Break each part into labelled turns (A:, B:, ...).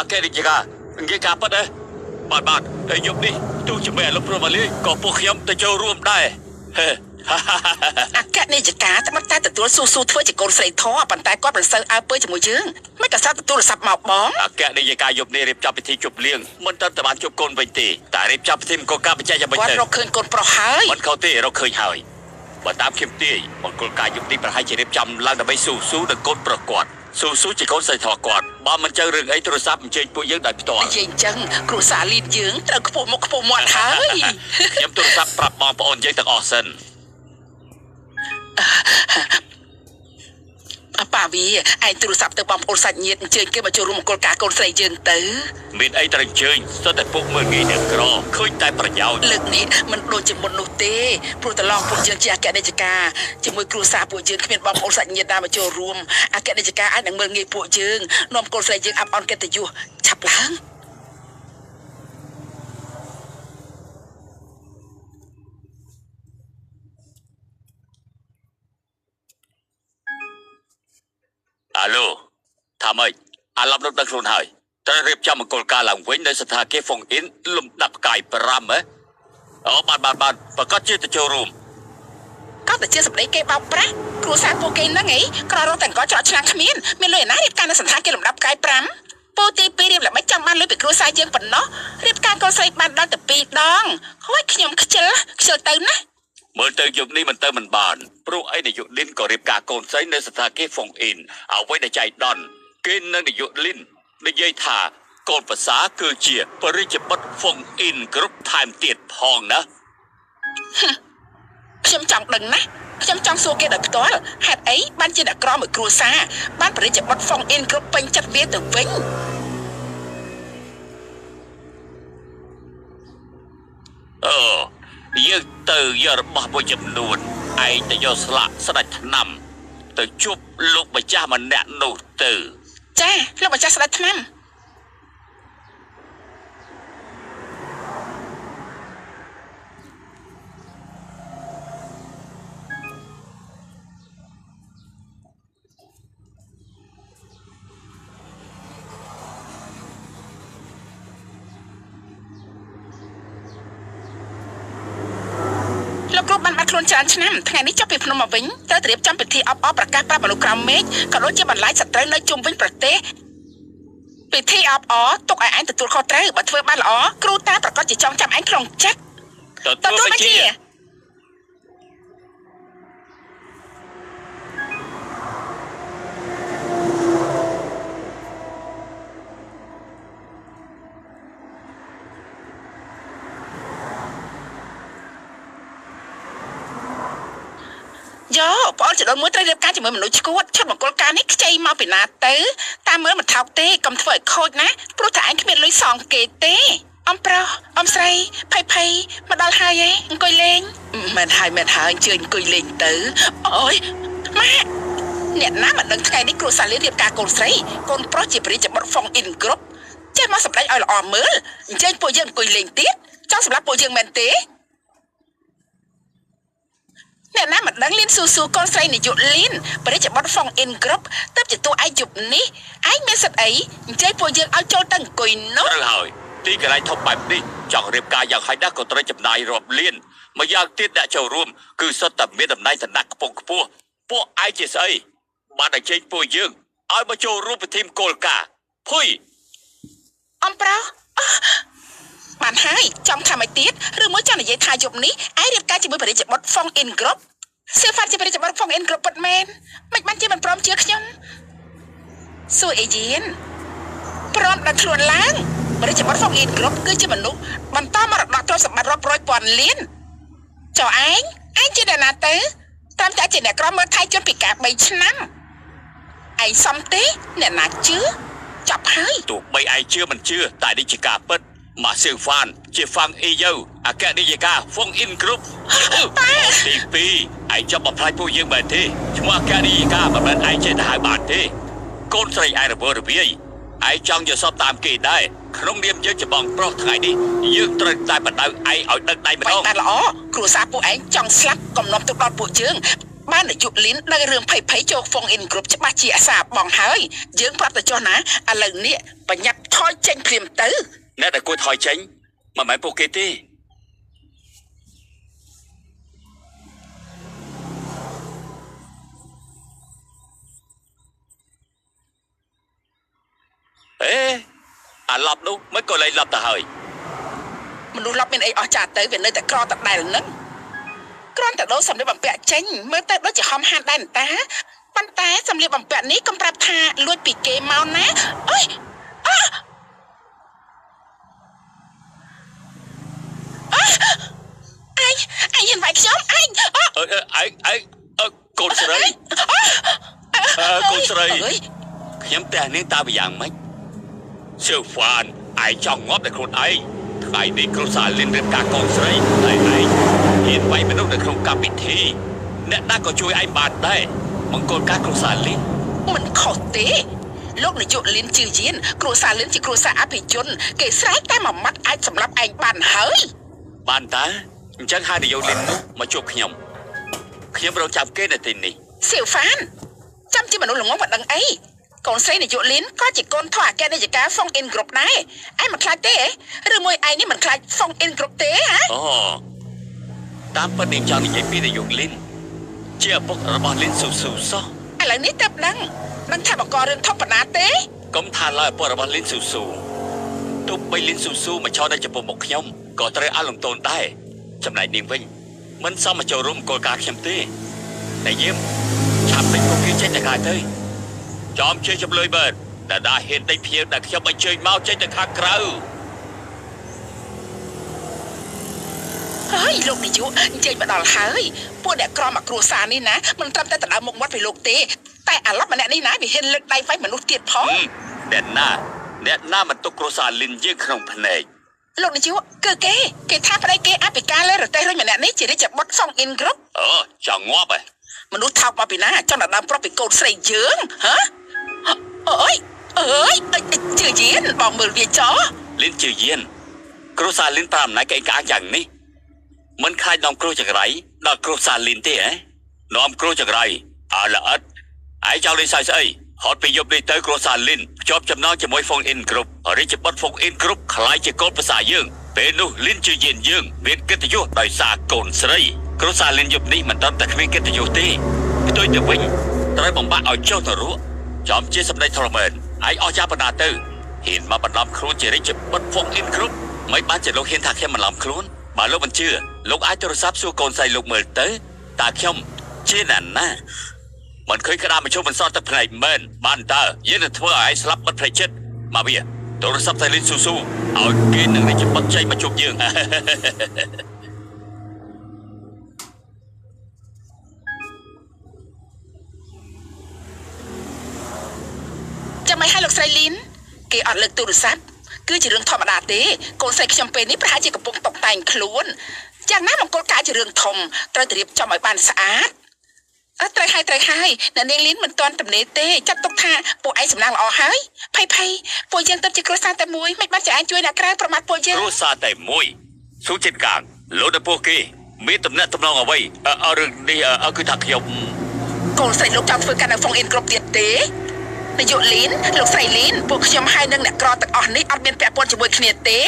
A: អគ្គនាយិកានិយាយការពិតហ៎បាទបាទហើយយប់នេះទោះជាមិនអាលុបព្រមអាលាយក៏ពួកខ្ញុំទៅចូលរួមដែរហេ
B: អគ្គនាយិកាត្បិតតែទទួលស៊ូស៊ូធ្វើជាកូនស្រីធម៌ប៉ុន្តែគាត់មិនសូវអើពើជាមួយយើងមិនក៏សោះទទួលទូរស័ព្ទមកបង
A: អគ្គនាយិកាយប់នេះរៀបចំពិធីជប់លៀងមិនត្រឹមតែបានជួបកូនវិញទេតែរៀបចំពិធីមង្គលការបច្ចេកយ៉ាងម៉េច
B: គាត់
A: ទៅ
B: រកឃើញកូនប្រុសហើយ
A: មិនខុសទេរកឃើញហើយបើតាមខ្ញុំទាយមង្គលការយប់នេះប្រហែលជារៀបចំឡើងដើម្បីស៊ូស៊ូនឹងកូនប្រុសគាត់ស៊ូស៊ូជាកូនស្រីធម៌គាត់បើមិនចឹងរឿងអីទូរស័ព្ទអញ្ជើញពួកយើងដោយផ្ទាល់
B: និយាយអញ្ចឹងគ្រួសារលីនយើងត្រូវខ្ពស់មុខខ្ពស់មាត់ហើយ
A: ខ្ញុំទូរស័ព្ទប្រាប់បងប្អូនយើងទាំងអស់សិន
B: អប៉ាវីឯងទូរស័ព្ទទៅបងប្អូនសាច់ញាតិអញ្ជើញគេមកចូលរួមមង្គលការកូនស្រីយើងទៅ
A: មានអីត្រូវអញ្ជើញសុទ្ធតែពួកមើលងាយអ្នកក្រឃើញតែប្រយោជន៍
B: លើកនេះមិនដូចជាមុននោះទេព្រោះតឡងពួកយើងជាអគ្គនាយិកាជាមួយគ្រួសារពួកយើងគ្មានបងប្អូនសាច់ញាតិណាមកចូលរួមអគ្គនាយិកាអាចនឹងមើលងាយពួកយើងនាំកូនស្រីយើងអាប់អន់កិត្តិយសឆាប់ឡើង
A: អាឡូថាម៉េចអាឡប់រត់ដល់ខ្លួនហើយត្រូវរៀបចំមង្គលការឡើងវិញនៅស្ថានភាពហ្វុងអ៊ីនលំដាប់ផ្កាយ5ហ៎អូបាទបាទបាទប្រកាសជាទៅចូលរួម
B: ក៏តែជាសម្ដីគេបោកប្រាស់គ្រួសារពួកគេហ្នឹងឯងក្ររកតែអង្គច្រកឆ្នាំងគ្មានមានលុយឯណារៀបការនៅសន្តាគារលំដាប់ផ្កាយ5ពូទី2រៀបល្បិចចង់បានលុយពីគ្រួសារយើងប៉ុណ្ណោះរៀបការកូនស្រីបានដល់ទៅ2ដងហួយខ្ញុំខ្ជិលខ្ជិលទៅណា
A: មើលទៅយប់នេះមិនទៅមិនបានព្រោះអីនាយកលីនក៏រៀបការកូនស្រីនៅស្ថានភាពហ្វុងអ៊ីនអ្វីដែលចៃដន្យគេនឹងនាយកលីននិយាយថាកូនប្រសាគឺជាបរិជ្ជបុត្រហ្វុងអ៊ីនគ្រប់ថែមទៀតផងណា
B: ខ្ញុំចង់ដឹងណាស់ខ្ញុំចង់សួរគេដោយផ្ទាល់ហេតុអីបានជាអ្នកក្រមួយគ្រួសារបានបរិជ្ជបុត្រហ្វុងអ៊ីនគ្រប់ពេញចិត្តវាទៅវិញ
A: អូយើងទៅយករបស់មួយចំនួនឯងទៅយកស្លាកស្ដេចថ្នាំទៅជួបលោកម្ចាស់ម្នាក់នោះទៅ
B: ចាលោកម្ចាស់ស្ដេចថ្នាំលោកគ្រូបានបាត់ខ្លួនច្រើនឆ្នាំថ្ងៃនេះចុះពីភ្នំមកវិញត្រូវត្រៀមចំពិធីអបអរប្រកាសប្រាប់មនុស្សក្រោមមេឃក៏ដូចជាបន្លាចសត្រូវនៅជុំវិញប្រទេសពិធីអបអរទុកឲ្យឯងទទួលខុសត្រូវបើធ្វើបានល្អគ្រូតាប្រកាសជាចងចាំឯងក្នុងចិត្ត
A: ទ
B: ទទួលបញ្ជា យោបងអូនចដូនមួយត្រូវរៀបការជាមួយមនុស្សឈួតឈុតមង្គលការនេះខ្ចីមកពីណាទៅតាមមើលមិនថោកទេកុំធ្វើឲ្យខូចណាព្រោះតែឯងគ្មានលុយសងគេទេអំប្រុសអំស្រីភ័យភ័យមកដល់ហើយឯងអង្គុយលេងមែនហើយមែនហើយអញ្ជើញអង្គុយលេងទៅអូយម៉ាក់អ្នកណាមិនដឹងថ្ងៃនេះគ្រួសារលៀនរៀបការកូនស្រីកូនប្រុសជាព្រះរាជបុត្រហ្វុងអ៊ីនគ្រប់ចេះមកសម្ដែងឲ្យល្អមើលអញ្ជើញពួកយើងអង្គុយលេងទៀតចង់សម្រាប់ពួកយើងមែនទេ អ្នកណាមិនដឹងលៀនស៊ូស៊ូកូនស្រីនាយកលៀនព្រះរាជបុត្រហ្វុងអ៊ីនគ្រប់ទើបជាតួឯងយប់នេះឯងមានសិទ្ធអីអញ្ជើញពួកយើងឲ្យចូលទៅអង្គុយនោះ
A: ត្រូវហើយទីកន្លែងធំបែបនេះចង់រៀបការយ៉ាងហោចណាស់ក៏ត្រូវចំណាយរាប់លានម្យ៉ាងទៀតអ្នកចូលរួមគឺសុទ្ធតែមានតំណែងឋានៈខ្ពង់ខ្ពស់ពួកឯងជាស្អីបានតែចេញពួកយើងឲ្យមកចូលរួមពិធីមង្គលការភុយ
B: អំប្រុសអ่ะបានហើយចង់ថាម៉េចទៀតឬមួយចង់និយាយថាយប់នេះឯងរៀបការជាមួយព្រះរាជបុត្រហ្វុងអ៊ីនគ្រប់សៀវហ្វាត់ជាព្រះរាជបុត្រហ្វុងអ៊ីនគ្រប់ពិតមែនមិនបានជាមិនព្រមជឿខ្ញុំសួរអេយៀនព្រមដល់ខ្លួនឡើងព្រះរាជបុត្រហ្វុងអ៊ីនគ្រប់គឺជាមនុស្សបន្តមរតកទ្រព្យសម្បត្តិរាប់រយពាន់លានចុះឯងឯងជាអ្នកណាទៅតាមតែជាអ្នកក្រមើលថៃជនពិការ3ឆ្នាំឯងសមទេអ្នកណាជឿចាប់ហើយ
A: ទោះបីឯងជឿមិនជឿតែនេះជាការពិតម៉ាសៀងហ្វានជាហ្វាំងអ៊ីយ៉ូអគ្គនាយិកាហ្វុងអ៊ីនគ្រប់ទី2ឯងចាប់បំផ្លាញពួកយើងមែនទេឈ្មោះអគ្គនាយិកាមិនមែនឯងចេះតែហៅបានទេកូនស្រីឯងរវើរវាយឯងចង់យកសពតាមគេដែរក្នុងនាមយើងជាបងប្រុសថ្ងៃនេះយើងត្រូវតែបដៅឯងឲ្យដឹកដៃម្
B: បែ
A: ដង
B: បបានល្អគ្រួសារពួកឯងចង់ស្លាប់កំណំទុកដល់ពួកយើងបាននាយកលីនដឹងរឿងភ័យភ័យចូលហ្វុងអ៊ីនគ្រប់ច្បាស់ជាអាសាបងហើយយើងប្រាប់ទៅចុះណាឥឡូវនេះបញ្ញាប់ថ ថយចេញភ្លាមទៅ
A: អ្នកដែលគួរថយចេញមិនមែនពួកគេទេអេអាឡប់នោះមិនក៏លែងឡប់ទៅហើយ
B: មនុស្សឡប់មានអីអស់ចាទៅវានៅតែក្រតដែលនឹងគ្រាន់តែដូរសម្លៀកបំពាក់ចេញមើលទៅដូចជាហំហានដែរតាប៉ុន្តែសម្លៀកបំពាក់នេះកុំប្រាប់ថាលួចពីគេមកណាអើយអញអញហ៊ានវាយខ្ញុំអញ
A: អើឯងឯងកូនស្រីកូនស្រីខ្ញុំផ្ទះនេះតើវាយ៉ាងម៉េចសៀវហ្វានឯងចង់ងាប់តែខ្លួនឯងថ្ងៃនេះគ្រួសារលិនរៀបការកូនស្រីតែឯងហ៊ានវាយមនុស្សនៅក្នុងកម្មវិធីអ្នកណាក៏ជួយឯងបានដែរមង្គលការគ្រួសារលិន
B: មិនខុសទេលោកនាយកលិនជឿយានគ្រួសារលិនជាគ្រួសារអភិជនគេស្រែកតែមួយម៉ាត់អាចសម្លាប់ឯងបានហើយ
A: បានតាអញ្ចឹងហៅនាយកលិននោះមកជួបខ្ញុំខ្ញុំរកចាប់គេនៅទីនេះ
B: សៀវហ្វានចាំជាមនុស្សល្ងងមិនដឹងអីកូនស្រីនាយកលិនក៏ជាកូនធរអគ្គនាយិកាហ្វុងអ៊ីនគ្រប់ដែរឯងមិនខ្លាចទេឬមួយឯងនេះមិនខ្លាចហ្វុងអ៊ីនគ្រប់ទេហ៎
A: អូតាមពិតនាងចង់និយាយពីនាយកលិនជាឪពុករបស់លិនស៊ូស៊ូសោះ
B: ឥឡូវនេះទៅដឹងដឹងថាបង្ករឿងធម្មតាទេ
A: កុំថាឡើយឪពុករបស់លិនស៊ូស៊ូទោះបីលិនស៊ូស៊ូមកឈរនៅចំពោះមុខខ្ញុំក៏ត្រូវអស់លំទោនដែរចំណែកនាងវិញមិនសមមកចូលរួមគោលការណ៍ខ្ញុំទេតែយាមឆាប់ពេញពួកគេចេញទៅក្រៅទៅចំជាចំលើយបើតាតាហ៊ានដេញភ្ញៀវដែលខ្ញុំអញ្ជើញមកចេញទៅខាងក្រៅ
B: ហើយលោកនាយកអញ្ជើញមកដល់ហើយពួកអ្នកក្រមកគ្រួសារនេះណាមិនត្រឹមតែដណ្ដើមមុខមាត់ពីលោកទេតែអាឡប់ម្នាក់នេះណាវាហ៊ានលើកដៃវាយមនុស្សទៀតផង
A: អ្នកណាអ្នកណាមិនទុកគ្រួសារលិនយើងក្នុងភ្នែក
B: លោកនាយកគឺគេថាប្តីគេអភិការលើរទេះរុញម្នាក់នេះជារាជបុត្រហ្វុងអ៊ីនគ្រប់
A: អូចង់ងាប់ហ៎
B: មនុស្សថោកមកពីណាចង់ដណ្ដើមប្រុសពីកូនស្រីយើងហ៎អើយអើយជឿយានបងមើលវាចោ
A: លិនជឿយានគ្រួសារលិនប្រាំណៃកេកាយ៉ាងនេះមិនខ្លាចនាំគ្រោះចង្រៃដល់គ្រួសារលិនទេហ៎នាំគ្រោះចង្រៃអើល្អិតឯងចង់លេងសើចស្អីហត់ពីយប់នេះទៅគ្រួសារលិនភ្ជាប់ចំណងជាមួយហ្វុងអ៊ីនគ្រប់រាជបុត្រហ្វុងអ៊ីនគ្រប់ខ្លាយជាកូនប្រសាយើងពេលនោះលិនជឿយានយើងមានកិត្តិយសដោយសារកូនស្រីគ្រួសារលិនយប់នេះមិនត្រឹមតែគ្មានកិត្តិយសទេផ្ទុយទៅវិញត្រូវបំបាក់ឲ្យចុះទៅរក់ចំជាសម្ដេចធរមែនឯងអស់ចាបណ្ដាទៅហ៊ានមកបន្លំខ្លួនជារាជបុត្រហ្វុងអ៊ីនគ្រប់មិនបានជាលោកហ៊ានថាខ្ញុំបន្លំខ្លួនបើលោកមិនជឿលោកអាចទូរស័ព្ទសួរកូនស្រីលោកមើលទៅតើខ្ញុំជាអ្នកណាមិនឃើញក្តារមឈូសមិនសល់ទឹកភ្នែកមែនបានតើយើងនឹងធ្វើឲ្យឯងស្លាប់បិទភ្នែកចិត្តមកវាទូរស័ព្ទតែលិនស៊ូស៊ូឲ្យគេនឹងរាជបុត្រចេញមកជួបយើង
B: ចាំឲ្យលោកស្រីលីនគេអត់លើកទូរស័ព្ទគឺជារឿងធម្មតាទេកូនស្រីខ្ញុំពេលនេះប្រហែលជាកំពុងតុបតែងខ្លួនយ៉ាងណាមង្គលការជារឿងធំត្រូវតែរៀបចំឲ្យបានស្អាតអត់ត្រូវហើយត្រូវហើយអ្នកនាងលីនមិនទាន់ទំនេរទេចាត់ទុកថាពួកឯងសំណាងល្អហើយភ័យភ័យពួកយើងទៅជាគ្រួសារតែមួយមិនបានជាឯងជួយអ្នកក្រៅប្រមាថពួកយើង
A: គ្រួសារតែមួយស៊ូចិត្តកាងលោកដល់ពួកគេមានតំណែងតំណងអ្វីរឿងនេះគឺថាខ្ញុំ
B: កូនស្រីលោកចង់ធ្វើការនៅហ្វុងអ៊ីនគ្រប់ទៀតទេនាយកលីនលោកស្រីលីនពួកខ្ញុំហើយនឹងអ្នកក្រទាំងអស់នេះអត់មានពាក់ព័ន្ធជាមួយគ្នាទេ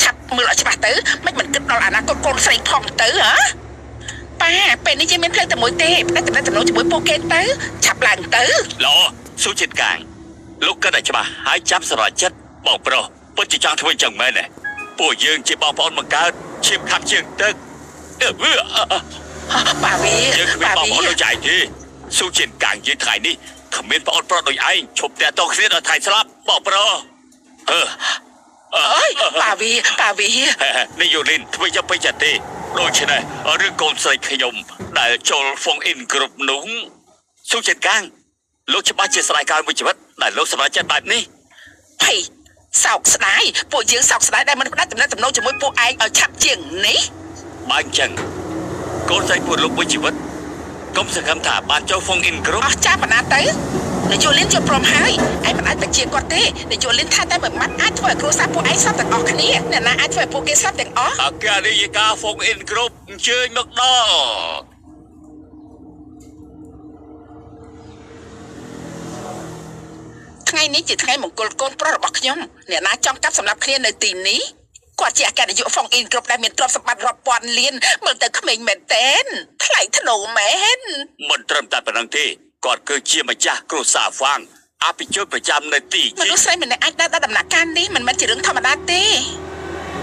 B: ឆាប់មើលឲ្យច្បាស់ទៅមិនគិតដល់អនាគតកូនស្រីផងទៅហ៎ប៉ាពេលនេះយើងមានផ្លូវតែមួយទេតែតំណតំណងជាមួយពួកគេទៅឆាប់ឡើងទៅ
A: ល្អស៊ូជាតិកាងលោកគិតឲ្យច្បាស់ហើយចាំសម្រាប់ចិត្តបងប្រុសពិតជាចង់ធ្វើចឹងមែនទេពួកយើងជាបងប្អូនបង្កើតឈាមខាប់ជាងទឹក
B: ប៉ាវី
A: យើងគ្មានបងប្អូនដូចចៃទេស៊ូជាតិកាងយើងថ្ងៃនេះគ្មានប្អូនប្រុសដូចឯងឈប់តាក់ទងគ្នាដល់ថ្ងៃស្លាប់បងប្រុសអើ
B: អើយប៉ាវីប៉ាវី
A: នេះយូលីនធ្វើយ៉ាងពេចទេដូច្នេះរឿងកូនស្រីខ្ញុំដែលចូលហ្វុងអ៊ីនគ្រប់នោះស៊ូចិត្តកាងលោកច្បាស់ជាស្រ័យកាលមួយជីវិតដែលលោកសម្រេចចិត្តបែបនេះ
B: ភ័យសោកស្ដាយពួកយើងសោកស្ដាយដែលមិនផ្ដាច់ទំនាក់ទំនងជាមួយពួកឯងឲ្យឆាប់ជាងនេះ
A: បើអញ្ចឹងកូនស្រីពួកលោកមួយជីវិតកុំសង្ឃឹមថាបានចូលហ្វុងអ៊ីនគ្រប់
B: អស់ចាបណ្ណាទៅនាយកលីនចូលព្រមហើយឯងមិនអាចបញ្ជាគាត់ទេនាយកលីនថាតែមួយម៉ាត់អាចធ្វើឲ្យគ្រួសារពួកឯងស្លាប់ទាំងអស់គ្នាអ្នកណាអាចធ្វើឲ្យពួកគេស្លាប់ទាំងអស់
A: អគ្គនាយិកាហ្វុងអ៊ីនគ្រប់អញ្ជើញមកដល់
B: ថ ថ្ងៃនេះជាថ្ងៃមង្គលកូនប្រុសរបស់ខ្ញុំអ្នកណាចង់កាប់សម្លាប់គ្នានៅទីនេះគាត់ជាអគ្គនាយកហ្វុងអ៊ីនគ្រប់ដែលមានទ្រព្យសម្បត្តិរាប់ពាន់លានមើលទៅក្មេងមែនទែនថ្លៃថ្នូរមែន
A: មិនត្រឹមតែប៉ុណ្ណឹងទេគាត់គឺជាម្ចាស់គ្រួសារហ្វាងអភិជនប្រចាំនៅទី
B: មនុស្សស្រីម្នាក់អាចដើរដល់ដំណាក់កាលនេះមិនមែនជារឿងធម្មតាទេ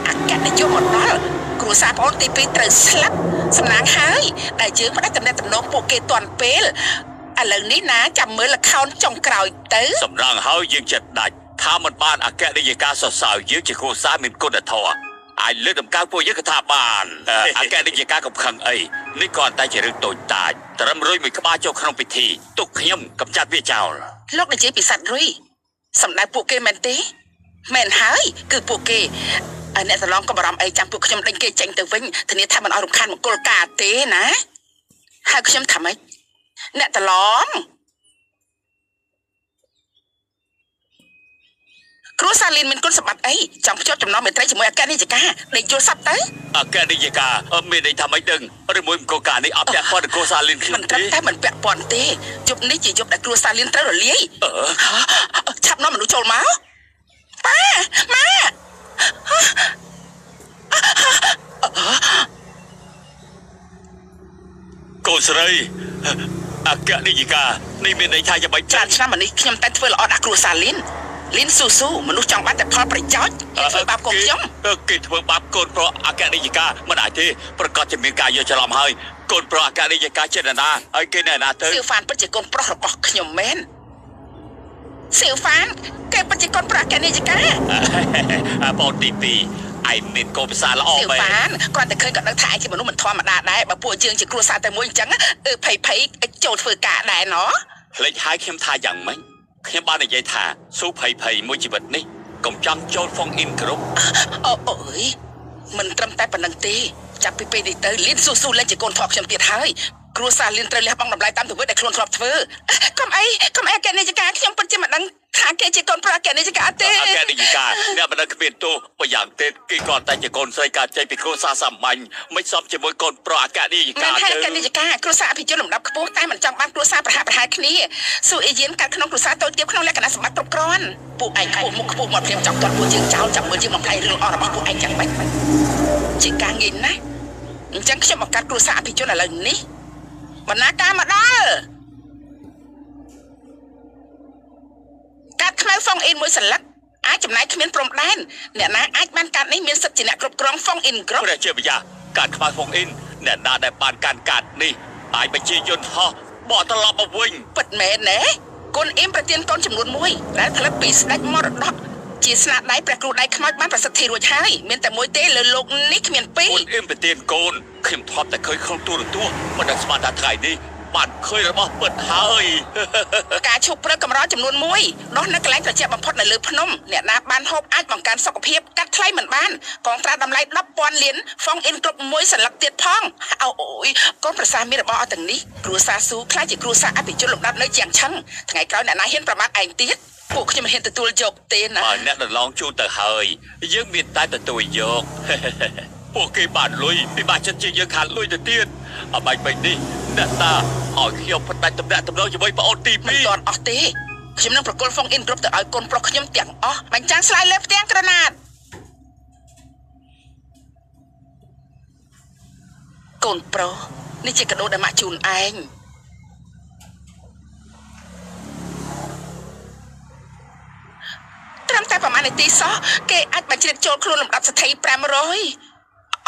B: អគ្គនាយកមកដល់គ្រួសារប្អូនទី2ត្រូវស្លាប់សំណាងហើយដែលយើងផ្ដាច់តំណែងតំណងពួកគេទាន់ពេលឥឡូវនេះណាចាំមើលល្ខោនចុងក្រោយទៅ
A: សំណាងហើយយើងចិត្តដាច់ថាមិនបានអគ្គនាយិកាសរសើរយើងជាគ្រួសារមានគុណធម៌អាចលើកតម្កើងពួកយើងក៏ថាបានអគ្គនាយិកាកុំខឹងអីនេះគ្រាន់តែជារឿងតូចតាចត្រឹមរុយមួយក្បាលចូលក្នុងពិធីទុកខ្ញុំកំចាត់វាចោល
B: លោកនិយាយពីសត្វរុយសម្ដៅពួកគេមែនទេមែនហើយគឺពួកគេអ្នកសឡងក៏បារម្ភអីចាំពួកខ្ញុំដេញគេចេញទៅវិញធានាថាមិនឲ្យរំខានមង្គលការទេណាហើយខ្ញុំថាម៉េចអ្នកតឡងគ្រួសារលៀនមានគុណសម្បត្តិអីចង់ភ្ជាប់ចំណងមេត្រីជាមួយអគ្គនាយិកាដេញយល់សប្តិទៅ
A: អគ្គនាយិកាមានន័យថាម៉េចដឹងឬមួយមង្គលការនេះអត់ពាក់ព័ន្ធនឹងគ្រួសារលៀនខ្ញុំ
B: ទេមិនត្រឹមតែមិនពាក់ព័ន្ធទេយប់នេះជាយប់ដែលគ្រួសារលៀនត្រូវរលាយឆាប់នាំមនុស្សចូលមកប៉ាម៉ា
A: កូនស្រីអគ្គនាយិកានេះមានន័យថាយ៉ាងម៉េច
B: ច្រើនឆ្នាំមកនេះខ្ញុំតែធ្វើល្អដល់គ្រួសារលៀនលៀនស៊ូស៊ូមនុស្សចង់បានតែផលប្រយោជន៍គេធ្វើបាបកូនខ្ញុំ
A: គេធ្វើបាបកូនប្រុសអគ្គនាយិកាមិនអាចទេប្រកាសជាមានការយកច្រឡំហើយកូនប្រុសអគ្គនាយិកាចេតនាហើយគេនៅណាទៅ
B: សៀវហ្វានពិតជាកូនប្រុសរបស់ខ្ញុំមែនសៀវហ្វានគេពិតជាកូនប្រុសអគ្គនាយិកា
A: បងទី2ឯងមានកូនភាសាល្អ
B: មែនសៀវហ្វានគ្រាន់តែឃើញក៏ដឹងថាឯងជាមនុស្សមិនធម្មតាដែរបើពួកយើងជាគ្រួសារតែមួយអញ្ចឹងភ័យភ័យចូលធ្វើការដែរណោះ
A: ភ្លេចហើយខ្ញុំថាយ៉ាងម៉េចខ្ញុំបាននិយាយថាស៊ូភ័យភ័យមួយជីវិតនេះកុំចង់ចូលហ្វុងអ៊ីនគ្រប់
B: អូអើយមិនត្រឹមតែប៉ុណ្្នឹងទេចាប់ពីពេលនេះទៅលៀនស៊ូស៊ូលែងជាកូនធေါ်ខ្ញុំទៀតហើយគ្រួសារលៀនត្រូវលះបង់តម្លៃតាមទង្វើដែលខ្លួនធ្លាប់ធ្វើកុំអីកុំអីអគ្គនាយិកាខ្ញុំពិតជាមិនដឹងថាគេជាកូនប្រុសអគ្គនាយិកាទេ
A: អគ្គនាយិកាអ្នកមិនដឹងគ្មានទោសបើយ៉ាងទេគេគ្រាន់តែជាកូនស្រីកើតចេញពីគ្រួសារសាមញ្ញមិនសមជាមួយកូនប្រុសអគ្គនាយិកា
B: ទេអគ្គនាយិកាគ្រួសារអភិជនលំដាប់ខ្ពស់តែមិនចង់បានគ្រួសារប្រហាក់ប្រហែលគ្នាស៊ូអ៊ីយៀនកើតក្នុងគ្រួសារតូចទាបក្នុងលក្ខណៈសម្បត្តិគ្រប់គ្រាន់ពួកឯងខ្ពស់មុខខ្ពស់មាត់ព្រាមចង់ទាត់ពួកយើងចោលចាំមើលយើងបំផ្លាញរឿងអស់របស់ពួកឯងយ៉ាងម៉េចជាការងាយណាស់អញ្ចឹងខ្ញុំបង្កើតគ្រួសារអភិជនឥឡូវនេះបណ្ណាការមកដល់កាតខ្មៅហ្វុងអ៊ីនមួយសន្លឹកអាចចំណាយគ្មានព្រំដែនអ្នកណាអាចបានកាតនេះមានសិទ្ធិជាអ្នកគ្រប់គ្រងហ្វុងអ៊ីនគ្រប់
A: ព្រះជាម្ចាស់កាតខ្មៅហ្វុងអ៊ីនអ្នកណាដែលបានកាន់កាតនេះអាចបញ្ជាយន្តហោះបកត្រឡប់មកវិញ
B: ពិតមែនណាគុណអ៊ីមប្រទានកូនចំនួនមួយដែលផលិតពីស្ដេចមរតកជាស្នាដៃព្រះគ្រូដៃខ្មោចបានប្រសិទ្ធិរួចហើយមានតែមួយទេលើលោកនេះគ្មានពីរ
A: គុណអ៊ីមប្រទានកូនខ្ញុំធ្លាប់តែឃើញក្នុងទូរទស្សន៍មិនដឹងស្មានថាថ្ងៃនេះបានឃើញរបស់ពិតហើយ
B: ការឈូកព្រឹកកម្រចំនួនមួយដោះនៅកន្លែងត្រជាក់បំផុតនៅលើភ្នំអ្នកណាបានហូបអាចបង្កើនសុខភាពកាត់ថ្លៃមិនបានកងត្រាតម្លៃ10,000លានហ្វុងអ៊ីនគ្រប់មួយសន្លឹកទៀតផងអូអូយកូនប្រសាមានរបស់អស់ទាំងនេះគ្រួសារស៊ូខ្លាចជាគ្រួសារអភិជនលំដាប់នៅជាងឆឹងថ្ងៃក្រោយអ្នកណាហ៊ានប្រមាថឯងទៀតពួកខ្ញុំមិនហ៊ានទទួលយកទេណា
A: បើអ្នកដន្លងជូនទៅហើយយើងមានតែទទួលយកពួកគេបានលុយពិបាកចិត្តជាងយើងខាតលុយទៅទៀតអបាច់បែបនេះអ្នកតាឲ្យខ្ញុំផ្ដាច់តំណែងតំណងជាមួយប្អូនទី2
B: មិនទាន់អស់ទេខ្ញុំនឹងប្រគល់ហ្វុងអ៊ីនគ្រប់ទៅឲ្យកូនប្រុសខ្ញុំទាំងអស់បញ្ចាំងស្លាយលើផ្ទាំងក្រណាត់កូនប្រុសនេះជាកាដូដែលម៉ាក់ជូនឯងត្រឹមតែប្រហែលនាទីសោះគេអាចបញ្ជ្រាបចូលខ្លួនលំដាប់សេដ្ឋី500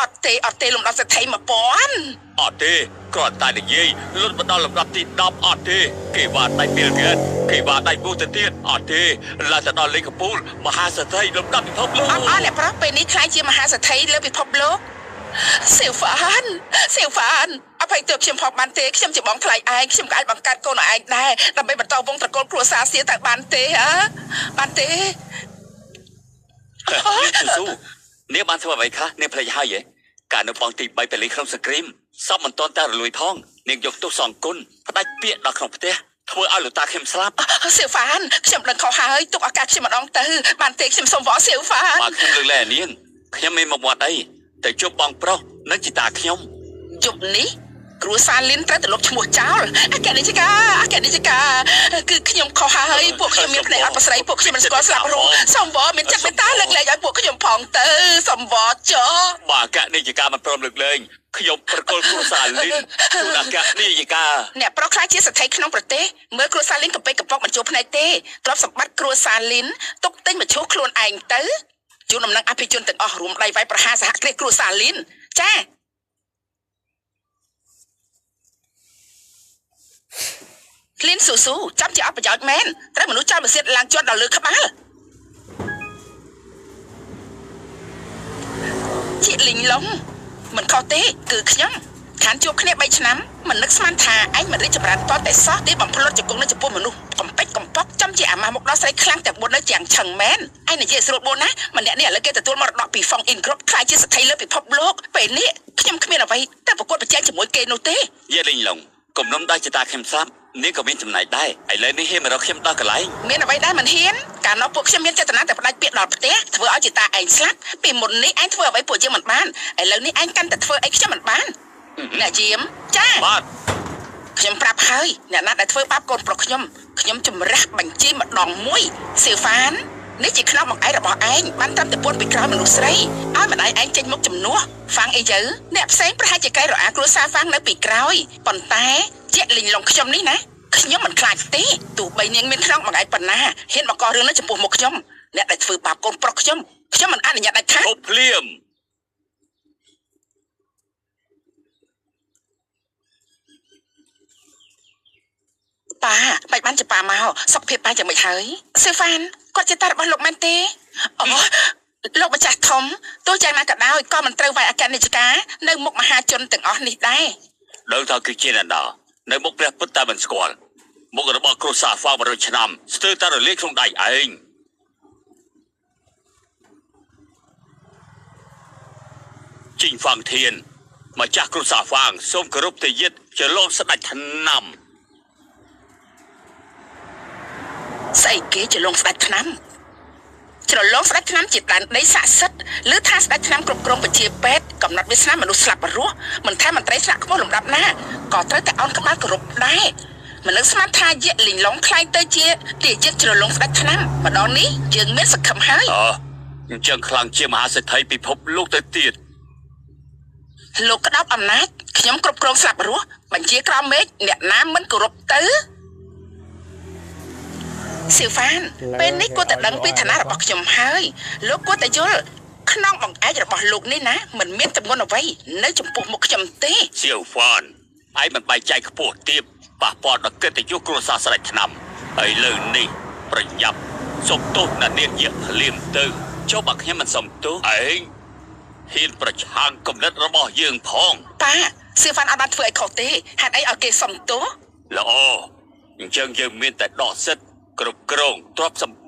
B: អត់ទេអត់ទេលំដាប់សេដ្ឋី1000
A: អត់ទេគ្រាន់តែនិយាយលុតមកដល់លំដាប់ទី10អត់ទេគេវ៉ាដៃពីលគេគេវ៉ាដៃពូទៅទៀតអត់ទេឡើងទៅដល់លេខកំពូលមហាសេដ្ឋីលំដាប់ពិភពលោក
B: អត់អត់អ្នកប្រុសពេលនេះខ្លាយជាមហាសេដ្ឋីលើពិភពលោកសៀវហ្វានសៀវហ្វានអភ័យទោសខ្ញុំផងបានទេខ្ញុំជាបងថ្លៃឯងខ្ញុំក៏អាចបង្កើតកូនឯងដែរដើម្បីបន្តវងត្រកូលគ្រួសារសៀទៅបានទេហ៎បានទេ
A: ស៊ូស៊ូនាងបានធ្វើអ្វីខ្លះនាងភ្លេចហើយហ៎ការនៅបងទី3ពេលក្នុងសង្គ្រាមសពមិនទាន់តែរលួយផងនាងយកទោសសងគុណផ្ដាច់ពាក្យដល់ក្នុងផ្ទះធ្វើឲ្យលោកតាខ្ញុំស្លាប់
B: សៀវហ្វានខ្ញុំដឹងខុសហើយទុកឱកាសខ្ញុំម្ដងទៅបានទេខ្ញុំសូមវល់សៀវហ្វាន
A: បើខ្ញុំលើកលែងនាងខ្ញុំមានមកវត្តអីទៅជួបបងប្រុសនិងជីតាខ្ញុំ
B: យប់នេះ គ្រួសារលីនត្រូវតែលុបឈ្មោះចោលអគ្គនាយិកាអគ្គនាយិកាគឺខ្ញុំខុសហើយពួកខ្ញុំមានភ្នែកអត់ប្រស្រីពួកខ្ញុំមិនស្គាល់ស្លាប់រស់សូមវមានចិត្តមេត្តាលើកលែងឲ្យពួកខ្ញុំផងទៅសូមវចុះ
A: បើអគ្គនាយិកាមិនព្រមលើកលែងខ្ញុំប្រគល់គ្រួសារលីនជូនអគ្គនាយិកា
B: អ្នកប្រុសខ្លាចជាសេដ្ឋីក្នុងប្រទេសមើលគ្រួសារលីនកំពេចកំប៉ុកមិនជួភ្នែកទេទ្រព្យសម្បត្តិគ្រួសារលីនទុកទិញមឈូសខ្លួនឯងទៅជូនដំណឹងអភិជនទាំងអស់រួមដៃវាយប្រហារសហគ្រាសគ្រួសារលីនចាលីនស៊ូស៊ូចាំជាអត់ប្រយោជន៍មែនត្រូវមនុស្សចោលម៉ាស៊ីនឡើងជាន់ដល់លើក្បាលជាលីងឡុងមិនខុសទេគឺខ្ញុំខានជួបគ្នា3ឆ្នាំមិននឹកស្មានថាឯងមិនរីកចម្រើនតតែសោះទេបំផ្លត់ជង្គង់នៅចំពោះមនុស្សកំពេចកំប៉ុកចំជាអាម៉ាស់មុខដល់ស្រីខ្លាំងទាំង4នៅជាងឆឹងមែនឯងនិយាយស្រួលបួនណាម្នាក់នេះឥឡូវគេទទួលមរតកពីហ្វុងអ៊ីនគ្រប់ខ្លាយជាសេដ្ឋីលើពិភពលោកពេលនេះខ្ញុំគ្មានអ្វីតែប្រកួតប្រជែងជាមួយគេនោះទេ
A: យេលីងឡុងគំនុំដៃចតាខ្ញុំស្លាប់នាងក៏មានចំណែកដែរឥឡូវនេះហ៊ានមករកខ្ញុំដល់កន្លែង
B: មានអ្វីដែរមិនហ៊ានកាលនោះពួកខ្ញុំមានចេតនាតែផ្ដាច់ពាក្យដល់ផ្ទះធ្វើឲ្យជាតាឯងស្លាប់ពីមុននេះឯងធ្វើអ្វីពួកយើងមិនបានឥឡូវនេះឯងកាន់តែធ្វើអីខ្ញុំមិនបានអ្នកយាមចា
A: បាទ
B: ខ្ញុំប្រាប់ហើយអ្នកណាដែលធ្វើបាបកូនប្រុសខ្ញុំខ្ញុំជំរះបញ្ជីម្ដងមួយសៀវហ្វាននេះជាខ្នងបង្អែករបស់ឯងបានត្រឹមតែពួនពីក្រោយមនុស្សស្រីឲ្យម្ដាយឯងចេញមុខជំនួសហ្វាងអីយើអ្នកផ្សេងប្រហែលជាកែរអាគ្រួសារហ្វាងនៅពីក្រោយប៉ុន្តែជាលីងឡុងខ្ញុំនេះណាខ្ញុំមិនខ្លាចទេទោះបីនាងមានខ្នងបង្អែកប៉ុណ្ណាហ៊ានបង្ករឿងនេះចំពោះមុខខ្ញុំអ្នកដែលធ្វើបាបកូនប្រុសខ្ញុំខ្ញុំមិនអនុញ្ញាតដាច់ខាត
A: ឈប់ភ្លាម
B: ប៉ាបាច់បានជាប៉ាមកសុខភាពប៉ាយ៉ាងម៉េចហើយសៀវហ្វានគាត់ជាតារបស់លោកមែនទេអូលោកម្ចាស់ធំទោះយ៉ាងណាក៏ដោយក៏មិនត្រូវវាយអគ្គនាយិកានៅមុខមហាជនទាំងអស់នេះដែរ
A: ដឹងថាគឺជាអ្នកណានៅមុខព្រះពុទ្ធតែមិនស្គាល់មុខរបស់គ្រួសារហ្វាង100ឆ្នាំស្ទើរតែរលាយក្នុងដៃឯងជីងហ្វាងធានម្ចាស់គ្រួសារហ្វាងសូមគោរពទាយាទជាលោកស្ដេចឆ្នាំ
B: ស្អីគេជាលោកស្ដេចឆ្នាំច្រឡងស្ដេចឆ្នាំជាដែនដីស័ក្តិសិទ្ធិឬថាស្ដេចឆ្នាំគ្រប់គ្រងវិជាពេទ្យកំណត់វាសនាមនុស្សស្លាប់រស់មិនថាមន្ត្រីស្នាក់ខ្ពស់លំដាប់ណាក៏ត្រូវតែអោនក្បាលគោរពដែរមិននឹកស្មានថាយៈលីងឡុងខ្លាយទៅជាទាយាទច្រឡងស្ដេចឆ្នាំម្ដងនេះយើងមានសង្ឃឹមហើយ
A: អញ្ចឹងខ្លាំងជាមហាសេដ្ឋីពិភពលោកទៅទៀត
B: លោកក្តោបអំណាចខ្ញុំគ្រប់គ្រងស្លាប់រស់បញ្ជាក្រោមមេឃអ្នកណាមិនគោរពទៅសៀវហ្វានពេលនេះគួរតែដឹងពីឋានៈរបស់ខ្ញុំហើយលោកគួរតែយល់ក្នុងបង្អែករបស់លោកនេះណាមិនមានទម្ងន់អ្វីនៅចំពោះមុខខ្ញុំទេស
A: ៀវហ្វានឯងមិនបែកចែកខ្ពស់ទាបប៉ះពាល់ដល់កិត្តិយសគ្រួសារស្ដេចឆ្នាំឥឡូវនេះប្រញាប់សុំទោសណានាងយាភ្លាមទៅចុះបើខ្ញុំមិនសុំទោសឯងហ៊ានប្រឆាំងគំនិតរបស់យើងផង
B: ប៉ាសៀវហ្វានអត់បានធ្វើអីខុសទេហេតុអីឲ្យគេសុំទោស
A: ល្អអញ្ចឹងយើងមានតែដកសិទ្ធិគ្រប់គ្រងទ្រព្យសម្ប